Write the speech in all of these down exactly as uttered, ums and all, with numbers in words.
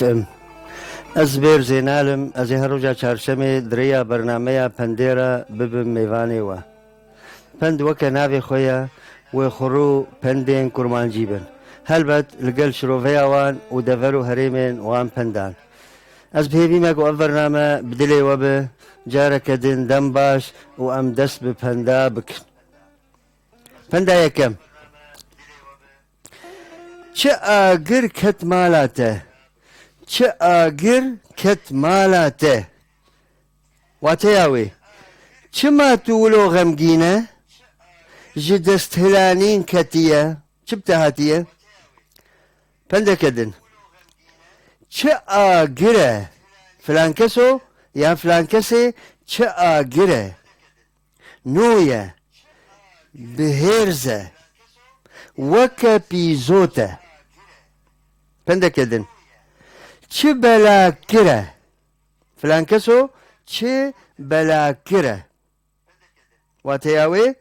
Em. Ez Zubêr Zênal im, ez ê her roja çarşemê di rêya bernameya Pendê re bibim mêvanê we. Pend weke navê xwe ye, wê xurû pendên kurmancî bin. Helbet li gel şiroveya wan û dever û herêmên wan pendan. Ez bi hêvî me ku ev bername bi dilê we be, careke din dem baş û em dest bi penda bikin. Penda yekem. Çi agir ket mala te? Çi agir ket mala te? Wateya wê, çima tu wilo xemgîn e? Ji desthilanîn ketiye. Çi bi te hatiye? Pendeke din. Çi agir e? Filan keso yan filan kesê çi agir e? Nû ye. Bi hêrz e. Weke pîzot e. Pendeke din. Çi belakir e? Filan keso çi belakir e? Wateya wê,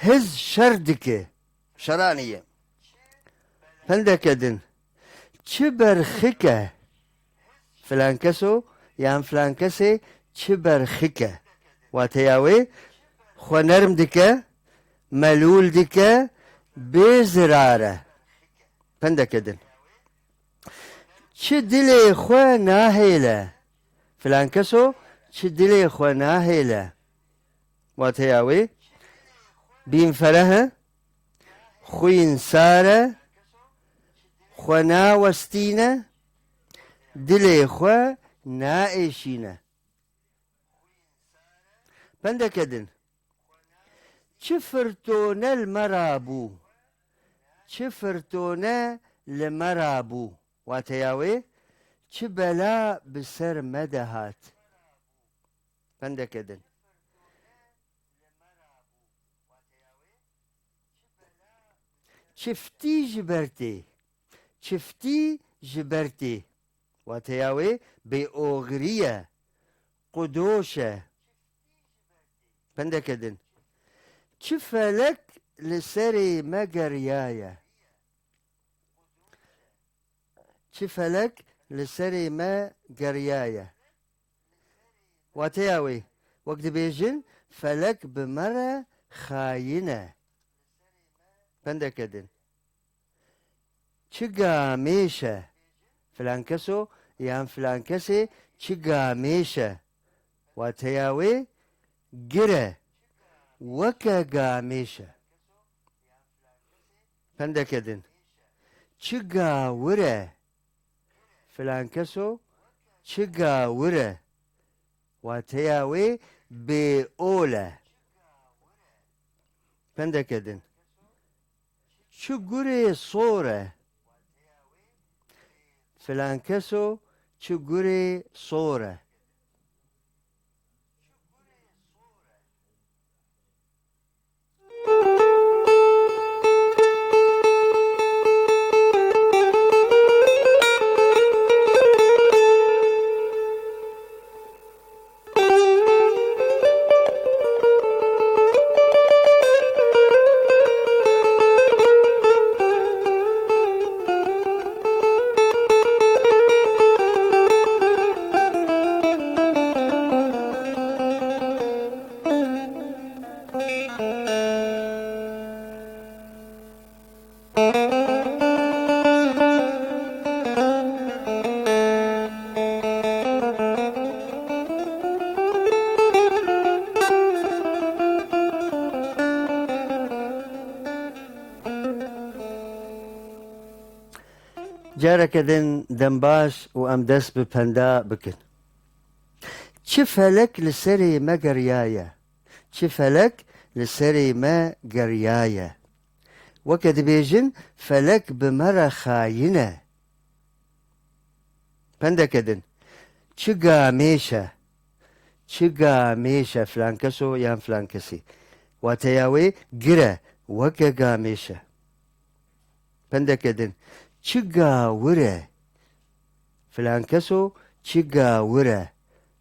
hiz şer dike. Şeranî ye. Pendeke din. Çi berxik e? Filan keso yan filan kesê çi berxik e? Wateya wê, xwe nerm dike, melûl dike, bê zirar e. Pendeke din. Çi dilê xwe nahêle? Filan keso çi dilê xwe nahêle? Wateya wê, bînfereh e, xwîn sar e, xwe nawestîne, dilê xwe naêşîne. Pendeke din. Çi firtone li me rabû? Çi firtone li me rabû? Wateya wê, çi bela bi ser me de hat? Pendeke din. Çiftî ji ber tê. Çiftî ji ber tê. Wateya wê bêoxirî ye, qudoş e. Pendeke din. Çi felek li serê me geriyaye? Çi felek li serê me geriyaye? Wateya wê, wek dibêjin, felek bi me re xayîn e. Pendeke din. Çi gamêş e? Filan keso yan filan kesê çi gamêş e? Wateya wê gir e. Weke gamêş e. Pendeke din. Çi gawir e? Filan keso çi gawir e? Wateya wê bêol e. Pendeke din. Çi gurê sor e? Filan keso çi gurê sor e? Careke din dem baş û em dest bi penda bikin. Çi felek li serê me geriyaye. Çi felek li serê me geriyaye. Weke dibêjin, felek bi me re xayîn e. Pendeke din. Çi gamêş e. Çi gamêş e filan keso yan filan kesî. Wateya wê gir e, weke gamêş e. Pendeke din. Çi gawir e. Filan keso çi gawir e.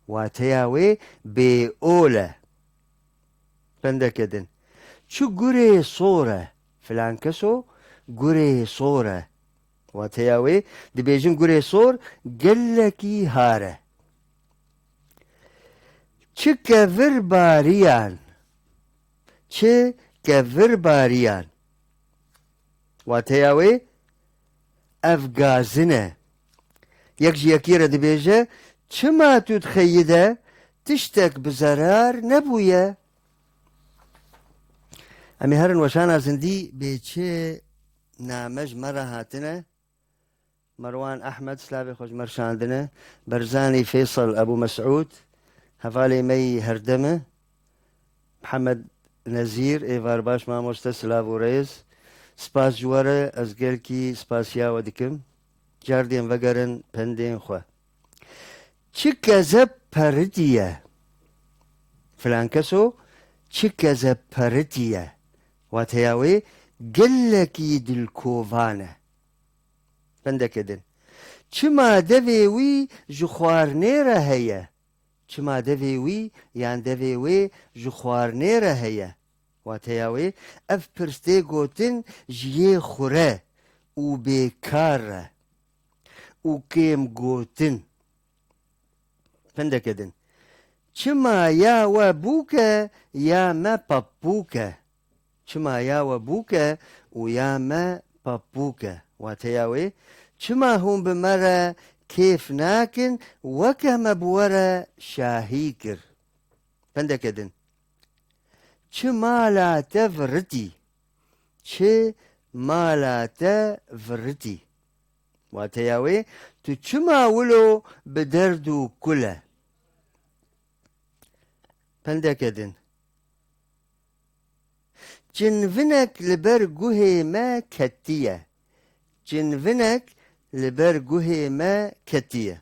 Wateya wê bêol e. Pendeke din. Çi gurê sor e. Filan keso gurê sor e. Wateya wê, dibêjin gurê sor gelekî har e. Çi kevir bariyan, çi kevir bariyan. Wateya wê, ev gazin e. Yek ji yekî re dibêje, çima tu dixeyî de tiştek bi zerar nebûye? Em ê herin weşana zindî bê çi name ji me re hatine. Merwan Ehmed, slavê xwe ji me re şandine. Berzanî Fêsal Ebû Mesûd, hevalê me yî herdem e. Mihemed Nezîr, êvar baş mamoste, silav û rêz. Spas ji we re, ez gelkî spasiya we dikim. Cardên vegerin pendên xwe. Çi kezeb peritiye. Filan keso çi kezeb peritiye. Wateya wê gelekî dilkovan e. Pendeke din. Çima devê wî ji xwarinê re heye? Çima devê wî yan devê wê ji xwarinê re heye? Wateya wê, ev pirs tê gotin ji yê xure û bêkar re û kêm gotin. Pendeke din. Çima ya we bûk e ya me pepûk e? Çima ya we bûk e û ya me pepûk e? Wateya wê, çima hûn bi me re kêf nakin, weke me bi we re şahî kir? Pendeke din. Çi mala te viritî? Çi mala te viritî? Wateya wê, tu çima wilo bi derd û kul e? Pendeke din. Çinvinek li ber guhê me ketiye. Çinvinek li ber guhê me ketiye.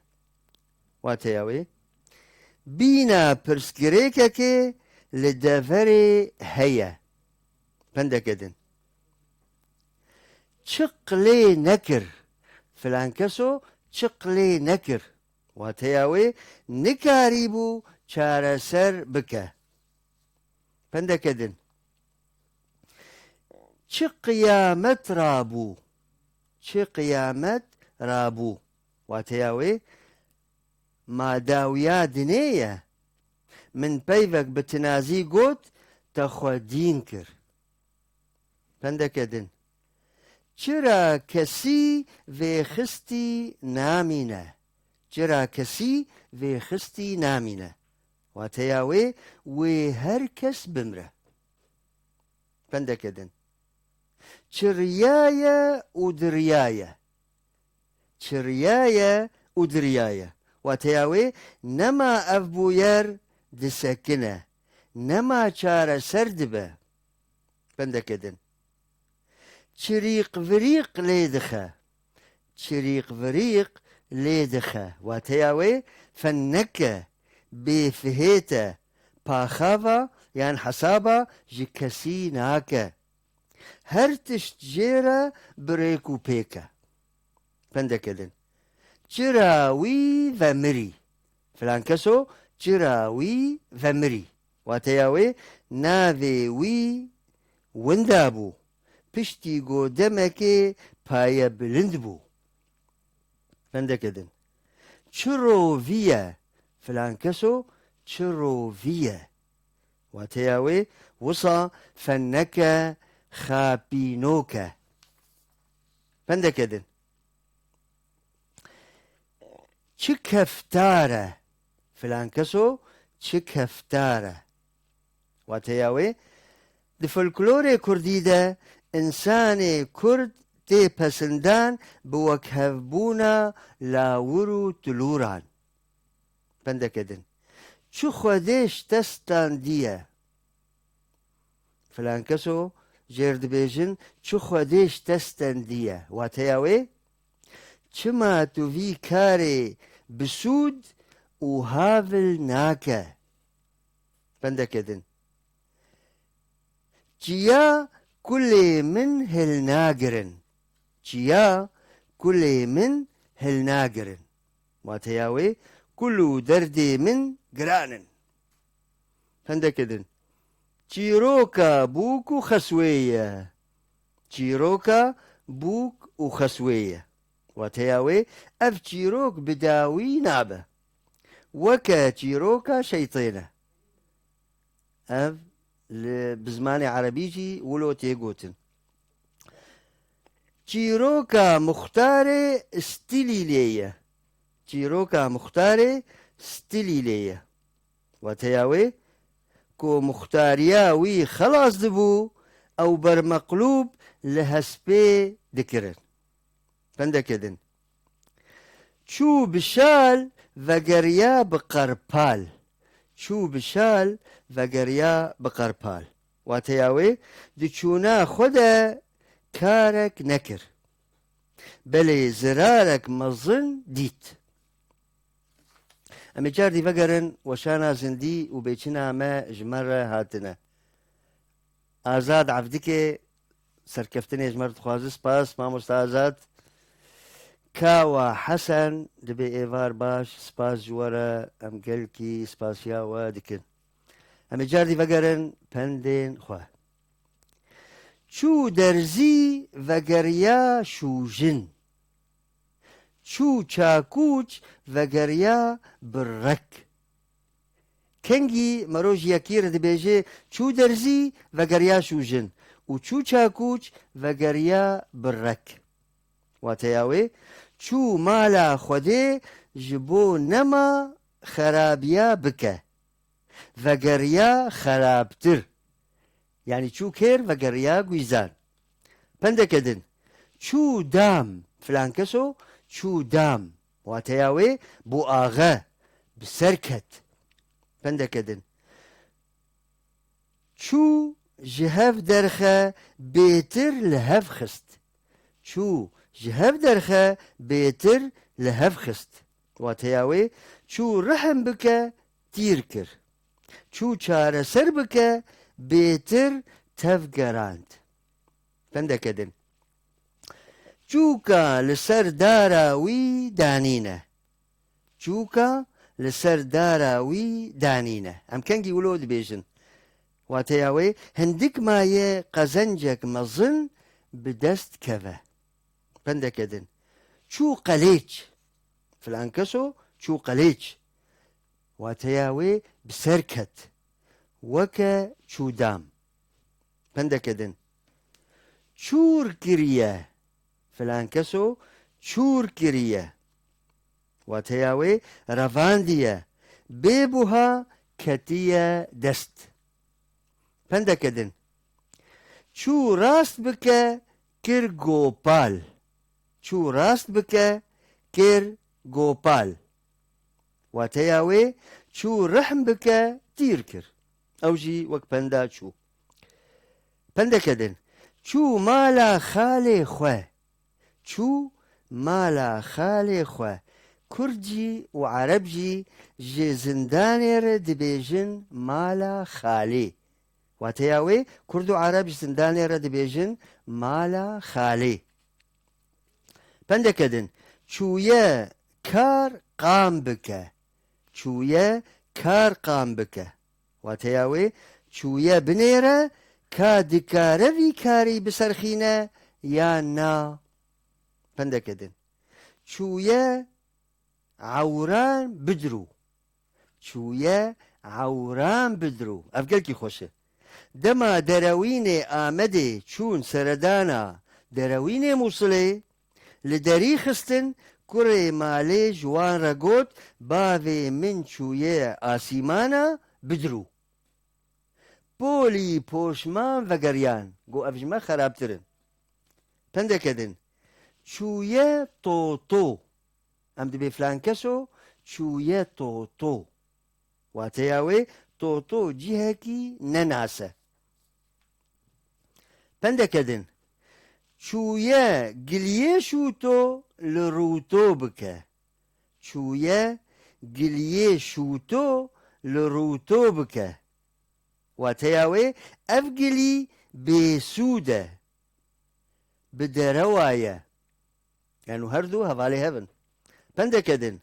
Wateya wê, bîna pirsgirêkekê li deverê heye. Pendeke din. Çi qilê nekir? Filan keso çi qilê nekir? Wateya wê, nikarîbû çareser bike. Pendeke din. Çi qiyamet rabû? Çi qiyamet rabû? Wateya wê, ma dawiya dinê ye? Min peyvek bi tinazî got, te xwe dîn kir. Pendeke din. Çira kesî vêxistî namîne? Çira kesî vêxistî namîne? Wateya wê, wê her kes bimre. Pendeke din. Çiriyaye û diriyaye. Çiriyaye û diriyaye. Wateya wê, nema ev bûyer disekine, nema çareser dibe. Pendeke din. Çirîq virîq lê dixe. Çirîq virîq lê dixe. Wateya wê, fenneke, bêfihêt e, paxava yan hesaba ji kesî nake. Her tişt jê re bi rêk û pêk e. Pendeke din. Çira wî vemirî? Filan keso çira wî vemirî? Wateya wê, navê wî winda bû. Piştî ku demekê payebilind bû. Pendeke din. Çi rovî ye? Filan keso çi rovî ye? Wateya wê, wisa fenneke xapînok e. Pendeke din. Çi keftar e? Filan keso çi keftar e? Wateya wê, di folklorê kurdî de însanê kurd tê pesindan bi wekhevbûna lawir û tilûran. Pendeke din. Çi Xwedê ji te standiye? Filan keso jêr dibêjin, çi Xwedê ji te stendiye? Wateya wê, çima tu vî karê bi sûd û havil nake? Pendeke din. Çiya kulê min hilnagirin. Çiya kulê min hilnagirin. Wateya wê, kul û derdê min giran in. Pendeke din. Çîroka bûk û xeswê ye. Çîroka bûk û xeswê ye. Wateya wê, ev çîrok bi dawî nabe. Weke çîroka şeytê ne. Ev li, bi zimanê erebî jî wilo tê gotin. Çîroka Muxtarê Stilîlê ye. Çîroka Muxtarê Stilîlê ye. Wateya wê, ku muxtariya wî xelas dibû, ew bermeqlûb li hespê dikirin. Pendeke din. Çû bi şal vegeriya bi qerpal. Çû bi şal vegeriya bi qerpal. Wateya wê, di çûna xwe de karek nekir. Belê zirarek mezin dît. Em ê cardî vegerin weşana zindî û bêçina me ji me re hatine. Azad Evdikê serkeftinê ji me re dixwaze. Spas, mamoste Azad. Kawa Hesen, dibê êvar baş, spas ji we re, em gelkî spasiya we dikin. Em ê cardî vegerin pendên xwe. Çû derzî vegeriya şûjin. Çû çakûç vegeriya birrek. Kengî mero ji yekî re dibêje, çû derzî vegeriya şûjin û çû çakûç vegeriya birrek. Wateya wê, çû mala Xwedê ji bo nema xerabiya bike. Vegeriya xerabtir. Yanî çû kêr vegeriya guîzan. Pendeke din. Çû dam. Filan keso çû dam. Wateya wê bû axe, bi ser ket. Pendeke din. Çû ji hev derxe bêtir li hev xist. Çû ji hev derxe bêtir li hev xist. Wateya wê çû rihim bike tîr kir. Çû çareser bike bêtir tevgerand. Pendeke din. Çûka li ser dara wî danîne. Çûka li ser dara wî danîne. Em kengî wilo dibêjin. Wateya wê hindik maye qezencek mezin bi dest keve. Pendeke din. Çû qelêç. Filan keso çû qelêç. Wateya wê bi ser ket. Weke çûdam. Pendeke din. Çûr kiriye. Filan keso çûr kiriye. Wateya wê revandiye. Bê buha ketiye dest. Pendeke din. Çû rast bike kir gopal. Çû rast bike kir gopal. Wateya wê çû rihm bike tîr kir. Ew jî wek penda çû. Pendeke din. Çû mala xalê xwe. Çû mala xalê xwe. Kurd jî û Ereb jî ji zindanê re dibêjin mala xalê. Wateya wê, Kurd û Ereb ji zindanê re dibêjin mala xalê. Pendeke din, çûye kar qam bike. Çûye kar qam bike. Wateya wê, çûye binêre ka dikare vî karî biserxîne yan na. Pendeke din. Çûye ewran bidrû. Çûye ewran bidrû. Ev gelkî xweş e. Dema derewînê Amedê çûn seredana derewînê Mûsilê, li derî xistin, kurê malê ji wan re got, bavê min çûye asîmana bidrû. Polî poşman vegeriyan, got, ev ji me xerabtir in. Pendeke din. Çûye toto. Em dibê filan keso çûye toto. Wateya wê toto cihekî nenas e. Pendeke din. Çûye giliyê şûto li rûto bike. Çûye giliyê şûto li rûto bike. Wateya wê ev gilî bêsûd e. Bi derewa ye. Yanî her du hevalê hev in. Pendeke din.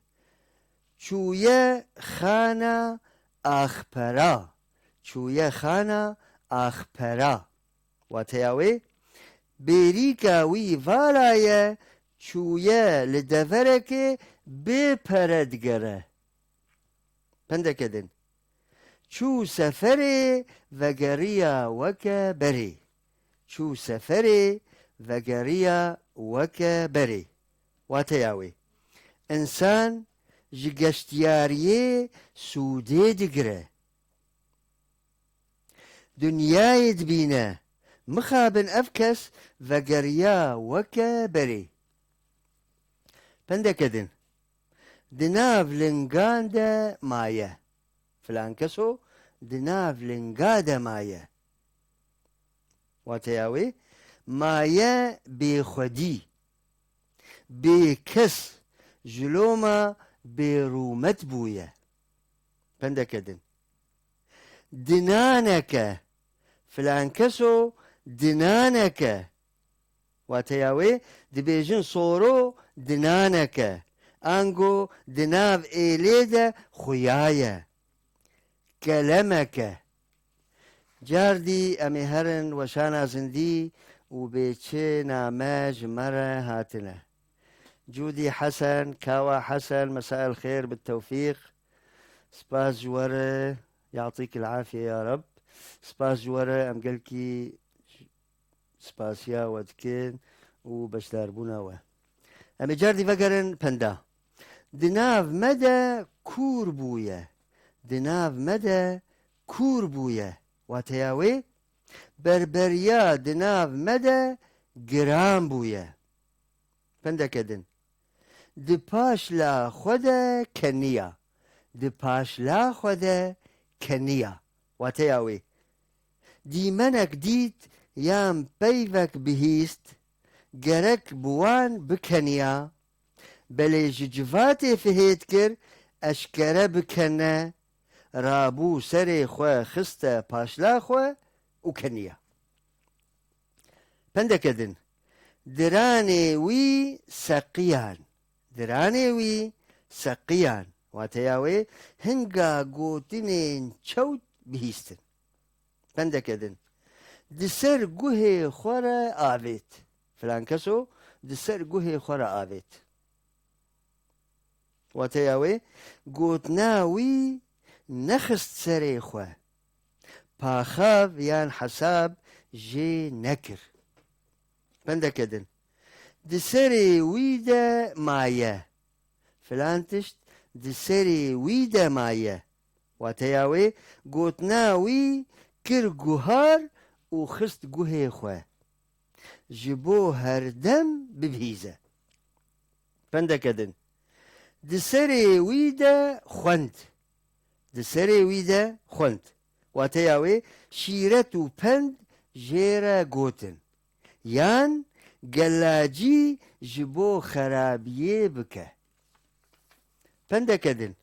Çûye xana axpera. Çûye xana axpera. Wateya wê, bêrîka wî vala ye, çûye li deverekê bê pere digere. Pendeke din. Çû seferê vegeriya weke berê. Çû seferê vegeriya weke berê. Wateya wê, însan ji geştiyariyê sûdê digire. Dinyayê dibîne, mixabin ev kes vegeriya weke berê. Pendeke din. Di nav lingan de maye. Filan keso di nav linga de maye. Wateya wê, maye bêxwedî, bêkes, ji loma bêrûmet bûye. Pendeke din. Dinaneke, filan keso dinaneke. Wateya wê, dibêjin soro dinaneke, ango di nav êlê de xuya ye. Kelemeke. Cardî em ê herin weşana zindî û bê çi name ji me re hatine. Cûdî Hesen, Kawa Hesen, mesael xêr, bi tewfîq. Spas ji we re, yatîk el afiye ya Reb. Spas ji we re, em gelkî spasiya we dikin û beşdarbûna we. Em ê cardî vegerin penda. Di nav me de kûr bûye. Di nav me de kûr bûye. Wateya wê, berberiya di nav me de giran bûye. Pendeke din. Di paşla xwe de keniya. Di paşla xwe de keniya. Wateya wê. Dîmenek dît yan peyvek bihîst, gerek bi wan bikeniya, belê ji civatê fihêt kir, eşkere bikene, rabû serê xwe xiste paşla xwe û keniya. Pendeke din. Diranê wî seqiyan. Diranê wî seqiyan. Wateya wê, hinga gotinên çewt bihîstin. Pendeke din. Di ser guhê xwe re avêt. Filan keso di ser guhê xwe re avêt. Wateya wê, gotina wî nexist serê xwe. Paxav yan hesab jê nekir. Pendeke din. Di serê wî de maye. Filan tişt di serê wî de maye. Wateya wê, gotina wî kir guhar û xist guhê xwe. Ji bo herdem bibihîze. Pendeke din. Di serê wî de xwend. Di serê wî de xwend. Wateya wê, şîret û pend jê re gotin. Yan gelacî ji bo xerabiyê bike. Pendeke din.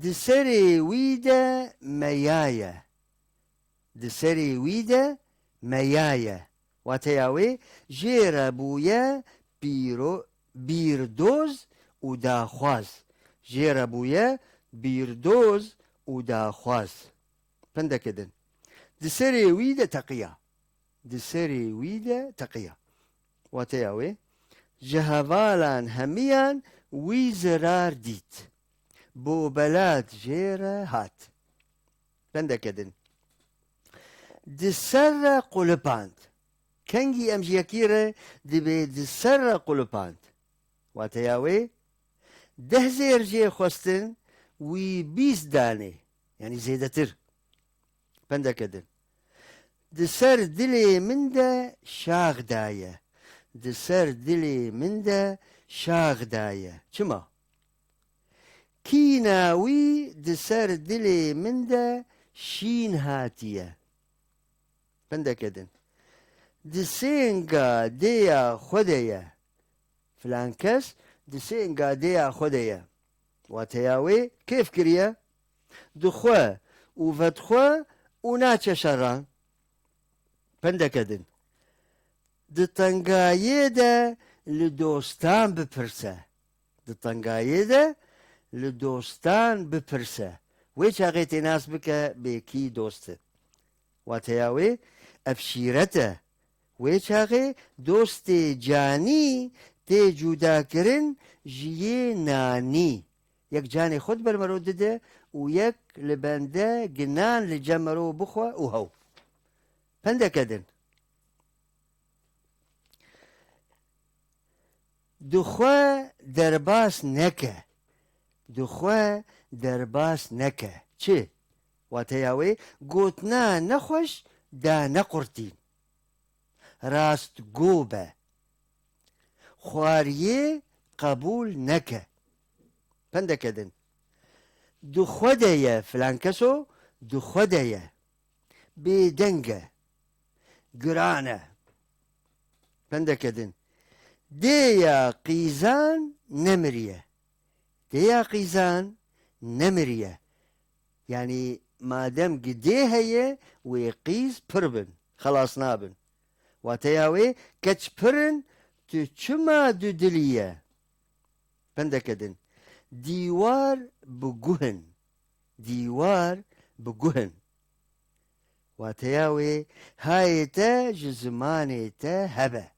Di serê wî de meya ye. Di serê wî de meya ye. Wateya wê, jê re bûye pîro-, bîrdoz û daxwaz. Jê re bûye bîrdoz û daxwaz. Pendeke din. Di serê wî de teqiya. Di serê wî de teqiya. Wateya wê, ji hevalan hemiyan wî zirar dît. Bobelat jê re hat. Pendeke din. Di ser re qulipand. Kengî em ji yekî re dibê di ser re qulipand. Wateya wê, deh zêr jê xwestin, wî bîst danê, yanî zêdetir. Pendeke din. Di ser dilê min de şax daye. Di ser dilê min de şax daye. Çima? Kîna wî di ser dilê min de şîn hatiye. Pendeke din. Di sênga dêya xwe de ye. Filan kes di sênga dêya xwe de ye. Wateya wê kêf kiriye. Di xwe û vedixwe û naçe şeran. Pendeke din. Di tengayê de li dostan bipirse. Di tengayê de li dostan bipirse. Wê çaxê tê nas bike bê kî dost e. Wateya wê, ev şîret e. Wê çaxê dostê canî tê cudakirin ji yê nanî. Yek canê xwe di ber mero dide û yek li bende ginan li cem mero bixwe û hew. Pendeke din. Di xwe derbas neke. Di xwe derbas neke. Çi? Wateya wê, gotina nexweş da nequrtîn. Rastgo be. Xwariyê qebûl neke. Pendeke din. Di xwe de ye, filan keso di xwe de ye. Bêdeng e. Giran e. Pendeke din. Dêya qîzan nemiriye. Dêya qîzan nemiriye. Yanî madem gi dê heye, wê qîz pir bin, xelas nabin. Wateya wê, keç pir in, tu çima dudilî ye? Pendeke din. Dîwar bi guh in. Dîwar bi guh in. Wateya wê, hayê te ji zimanê te hebe.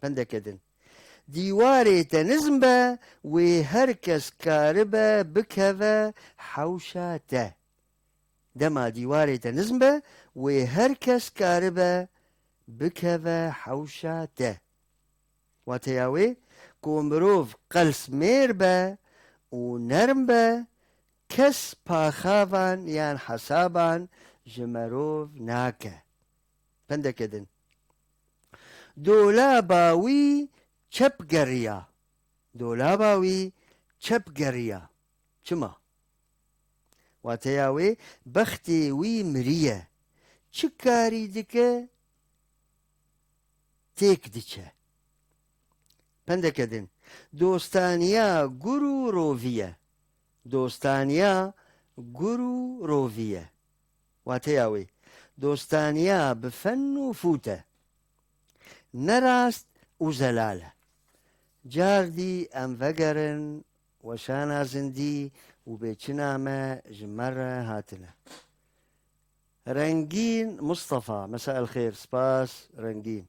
Pendeke din. Dîwarê te nizm be, wê her kes karibe bikeve hewşa te. Dema dîwarê te nizm be, wê her kes karibe bikeve hewşa te. Wateya wê, ku mirov qels mêr be û nerm be, kes paxavan yan hesaban ji merov nake. Pendeke din. Dolaba wî çep geriya. Dolaba wî çep geriya. Çima? Wateya wê, bextê wî miriye. Çi karî dike, têk diçe. Pendeke din. Dostaniya gur û rovî ye. Dostaniya gur û rovî ye. Wateya wê, dostaniya bi fen û fût e. Ne rast û zelal e. Cardî em vegerin weşana zindî û bêçina me ji me re hatine. Rengîn Mustafa, mesa el xêr, spas, Rengîn.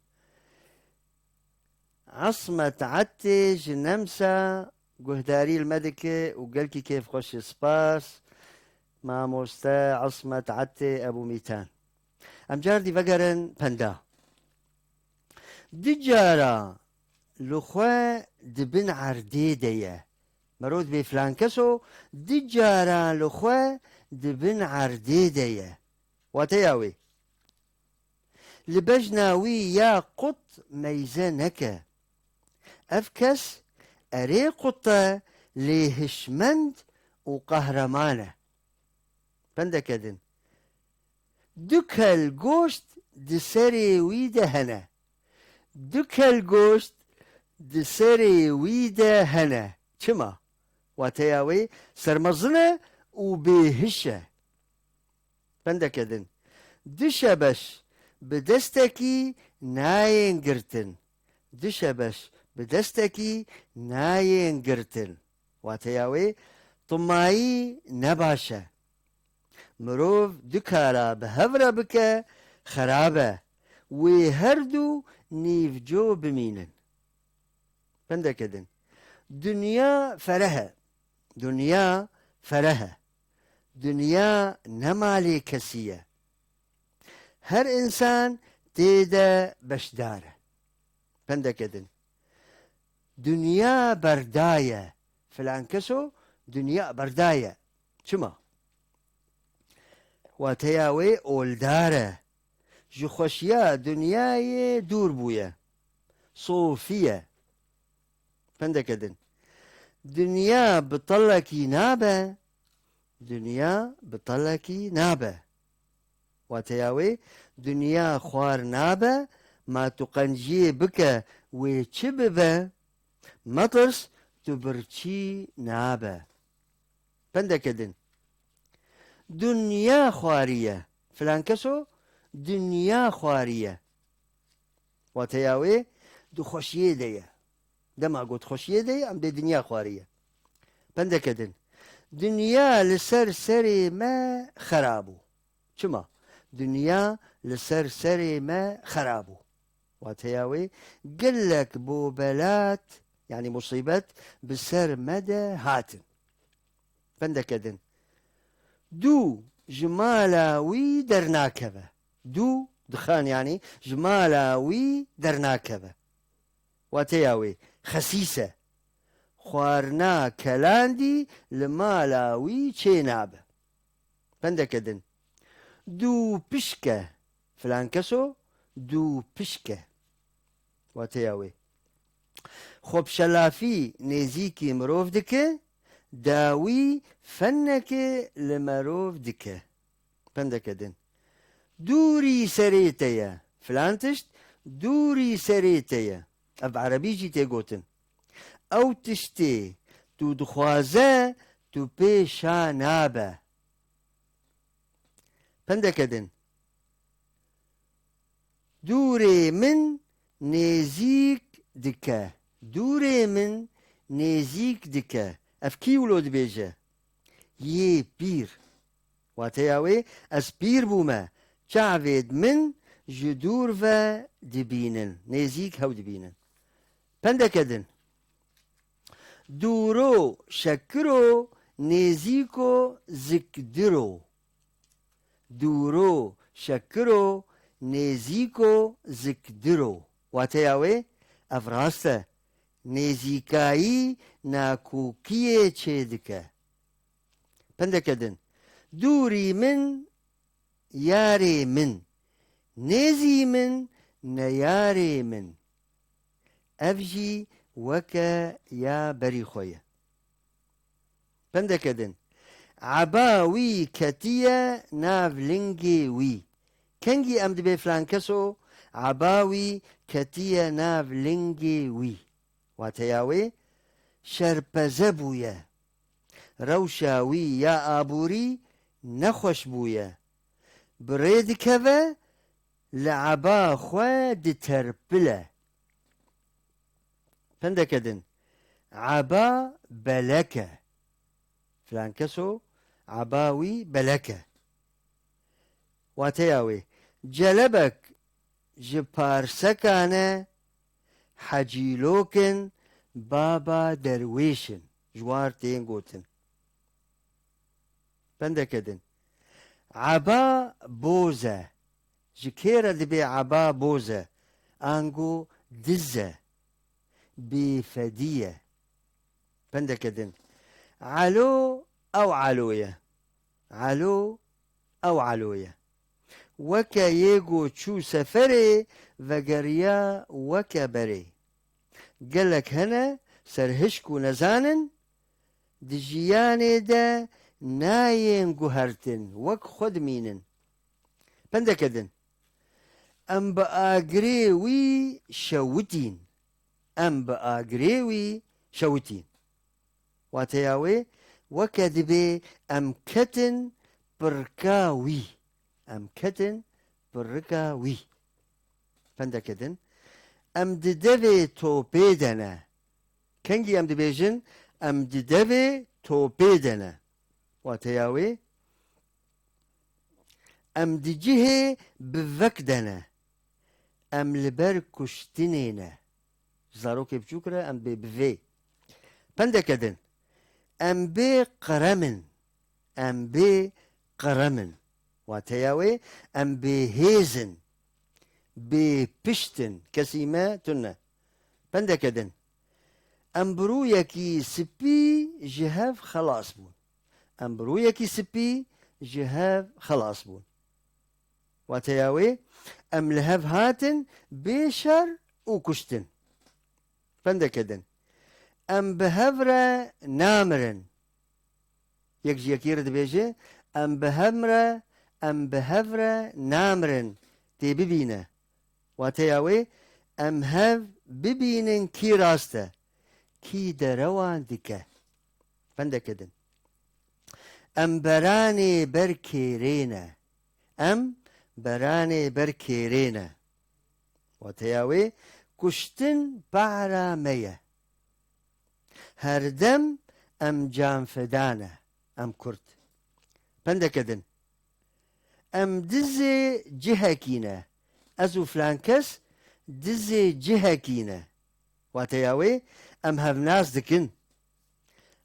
Esmet Ettê ji Nemsa guhdarî li me dike û gelkî kêfxweş e. Spas, mamoste Esmet Ettê Ebû Mîtan. Em cardî vegerin penda. Du cara li xwe di bin erdê de ye. Mero dibê filan keso du cara li xwe di bin erdê de ye. Wateya wê. Li bejna wî ya qut meyze neke. Ev kes erê qut e, lê hişmend û qehreman e. Pendeke din. Du kel goşt di serê wî de hene. Du kel goşt di serê wî de hene. Çima? Wateya wê sermezin e û bêhiş e. Pendeke din. Du şebeş bi destekî nayên girtin. Du şebeş bi destekî nayên girtin. Wateya wê, timayî ne baş e. Mirov du kara bi hev re bike, xerab e. Wê her du nîvco bimînin. Pendeke din. Dinya fereh e. Dinya fereh e. Dinya ne malê kesî ye. Her însan tê de beşdar e. Pendeke din. Dinya berdaye. Filan keso dinya berdaye. Çima? Wateya wê oldar e. Ji xweşiya dinyayê dûr bûye. Sofî ye. Pendeke din. Dinya bi telekî nabe. Dinya bi telekî nabe. Wateya wê, dinya xwar nabe, ma tu qenciyê bike, wê çi bibe? Metirs, tu birçî nabe. Pendeke din. Dinya xwarî ye. Filan keso dinya xwarî ye. Wateya wê, di xweşiyê de ye. Dema got xweşiyê de ye, em dê dinya xwarî ye. Pendeke din. Dinya li ser serê me xera bû. Çima? Dinya li ser serê me xera bû. Wateya wê, gelek bobelat, yanî musîbet, bi ser me de hatin. Pendeke din. Dû ji mala wî dernakeve. Dû dixan, yanî ji mala wî dernakeve. Wateya wê, xesîs e. Xwarina kelandî li mala wî çênabe. Pendeke din. Dû pişke. Filan keso dû pişke. Wateya wê. Xwe bi şelafî nêzîkî mirov dike, dawî fennekê li merov dike. Pendeke din. Dûrî serê te ye. Filan tişt dûrî serê te ye. Ev bi erebî jî tê gotin. Ew tiştê tu dixwaze, tu pê şa nabe. Pendeke din. Dûrê min nêzîk dike. Dûrê min nêzîk dike. Ev kî wilo dibêje? Yê pîr. Wateya wê, ez pîr bûme. Çavêd min ji dûr ve dibînin. Nêzîk hew dibînin. Pendeke din. Dûro şekiro, nêzîko zikdiro. Dûro şekiro, nêzîko zikdiro. Wateya wê, ev rast e. Nêzîkayî nakokiyê çêdike. Pendeke din. Dûrî min, yarê min. Nêzî min, neyarê min. Ev jî weke ya berî xwe ye. Pendeke din. Eba wî ketiye nav lingê wî. Kengî em dibê filan keso eba wî ketiye nav lingê wî? Wateya wê, şerpeze bûye. Rewşa wî ya aborî nexweş bûye. Bi rê dikeve, li eba xwe diterpile. Pendeke din. Eba belek e. Filan keso eba wî belek e. Wateya wê, celebek ji parsekan e, hecîlok in, baba derwêş in, ji war tên gotin. Pendeke din. Eba boz e. Ji kê re dibê eba boz e? Ango diz e. Bêfedî ye. Pendeke din. Elo ew elo ye. Elo ew elo ye. Weke yê ku çû seferê, vegeriya weke berê. Gelek hene serhişk û nezan in, di jiyanê de nayên guhertin, wek xwe dimînin. Pendeke din. Em bi agirê wî şewitîn. Em bi agirê wî şewitîn. Wateya wê, weke dibê em ketin pirika wî. Em ketin pirika wî. Pendeke din. Em di devê topê de ne. Kengî em dibêjin, em di devê topê de ne. Wateya wê, em di cihê bivek de ne. Em li ber kuştinê ne. Ji zarokê biçûk re em bê bi vê. Pendeke din. Em bê qirem in. Em bê qirem in. Wateya wê, em bê hêz in. Bê pişt in. Kesî me tune. Pendeke din. Em bi rûyekî spî ji hev xelas bûn. Em bi rûyekî spî ji hev xelas bûn. Wateya wê, em li hev hatin bê şer û kuştin. Pendeke din. Em bi hev re namirin. Yek ji yekî re dibêje, em bi hev re, em bi hev re namirin. Tê bibîne. Wateya wê, em hev bibînin kî rast e, kî derewan dike. Pendeke din. Em beranê ber kêrê ne. Em beranê ber kêrê ne. Wateya wê, kuştin para me ye. Her dem em canfeda ne. Em kurd. Pendeke din. Em dizê cihekî ne. Ez û filan kes dizê cihekî ne. Wateya wê, em hev nas dikin.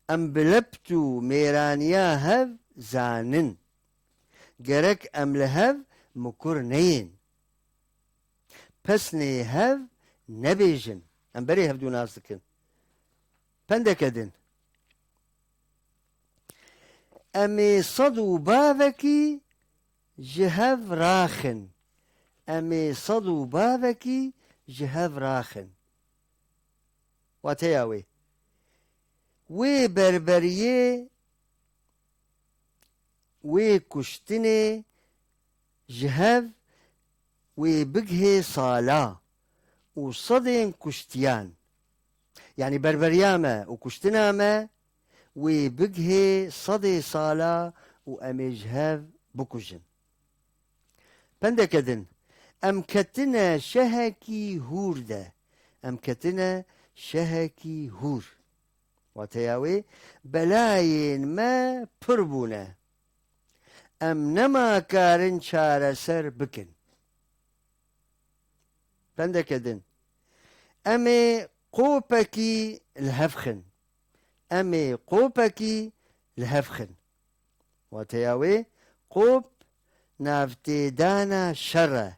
Em bi lept û mêraniya hev zanin. Gerek em li hev mikur neyên. Pesnê hev nebêjin. Em berê hevdû nas dikin. Pendeke din. Em ê sed û bavekî ji hev raxin. Em ê sed û bavekî ji hev raxin. Wateya wê. Wê berberiyê, wê kuştinê ji hev wê bigihê sala û sedên kuştiyan. Yanî berberiya me û kuştina me wê bigihê sedê sala û em ê ji hev bikujin. Pendeke din, em ketine şehekî hûr de. Em ketine şehekî hûr. Wateya wê, belayên me pir bûne. Em nema karin çareser bikin. Pendeke din. Em ê qopekî li hev xin. Em ê qopekî li hev xin. Wateya wê, qop navtêdana şer e.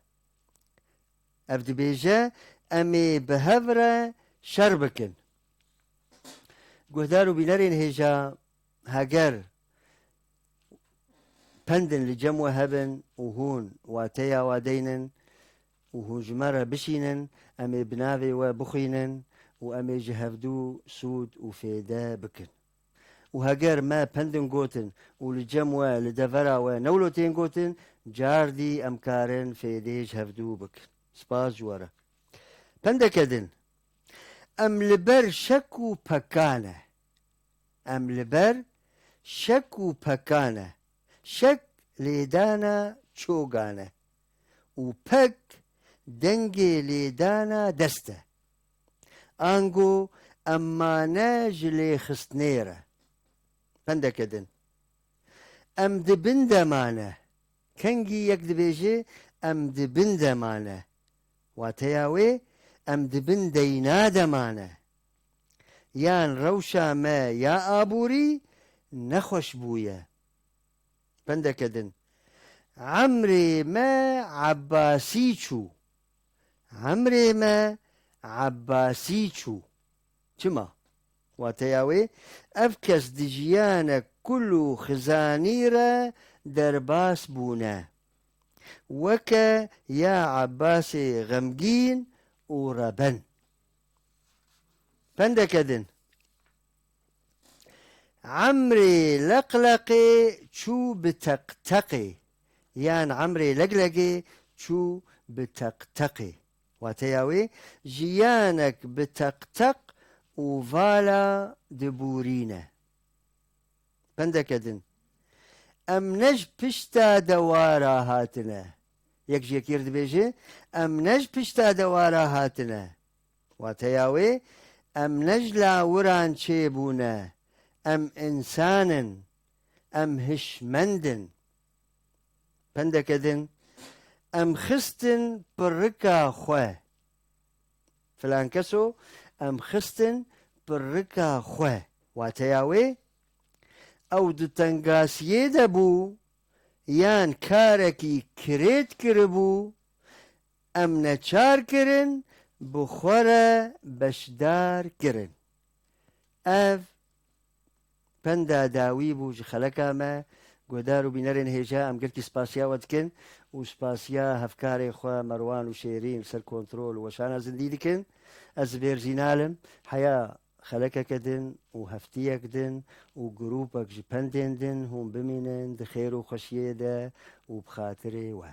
Ev dibêje, em ê bi hev re şer bikin. Guhdar û bînerên hêja, heger pendin li cem we hebin û hûn wateya wa deynin û hûn ji me re bişînin, em ê bi navê we bixwînin û em ê ji hevdû sûd û fêde bikin. Û heger me pendin gotin û li cem we, li devera we newlo tên gotin, cardî em karin fêdê ji hevdû bikin. Spas ji we re. Pendeke din. Em li ber şek û pekane. Em li ber şek û pekane. Şek lêdana çogane. Û pek dengê lêdana dest e. Ango em mane ji lêxistinê re. Pendeke din. Em di bin de mane. Kengî yek dibêje, em di bin de mane. Wateya wê, em di bin deyna de mane. Yan rewşa me ya aborî nexweş bûye. Pendeke din. Emrê me Ebbasî çû. Emrê me Ebbasî çû. Çima? Wateya wê, ev kes di jiyanek kul û xizanî re derbas bûne. Weke ya Ebbasê xemgîn û reben. Pendeke din. Emrê leqleqê çû bi teqteqê, yan emrê leglegê çû bi teqteqê. Wateya wê, jiyanek bi teqteq û vala dibûrîne. Pendeke din. Em ne ji pişta dewara hatine. Yek ji yekî re dibêje, em ne ji pişta dewara hatine. Wateya wê, em ne ji lawiran çêbûne, em însan in, em hişmend in. Pendeke din, em xistin pirrika xwe. Filan keso, em xistin pirrika xwe. Wateya wê, ew di tengasiyê de bû, yan karekî kirêt kiribû, em neçar kirin, bi xwe re beşdar kirin. Ev penda dawî bû ji xeleka me. Guhdar û bînerên hêja, em gelkî spasiya we dikin û spasiya hevkarê xwe Merwan û Şêrîn li ser kontrol û weşana zindî dikin. Ez vêrzî nalim, heya xelekeke din û heftiyek din û grûpek ji pendên din hûn bimînin di xêr û xweşiyê de û bi xatirê we.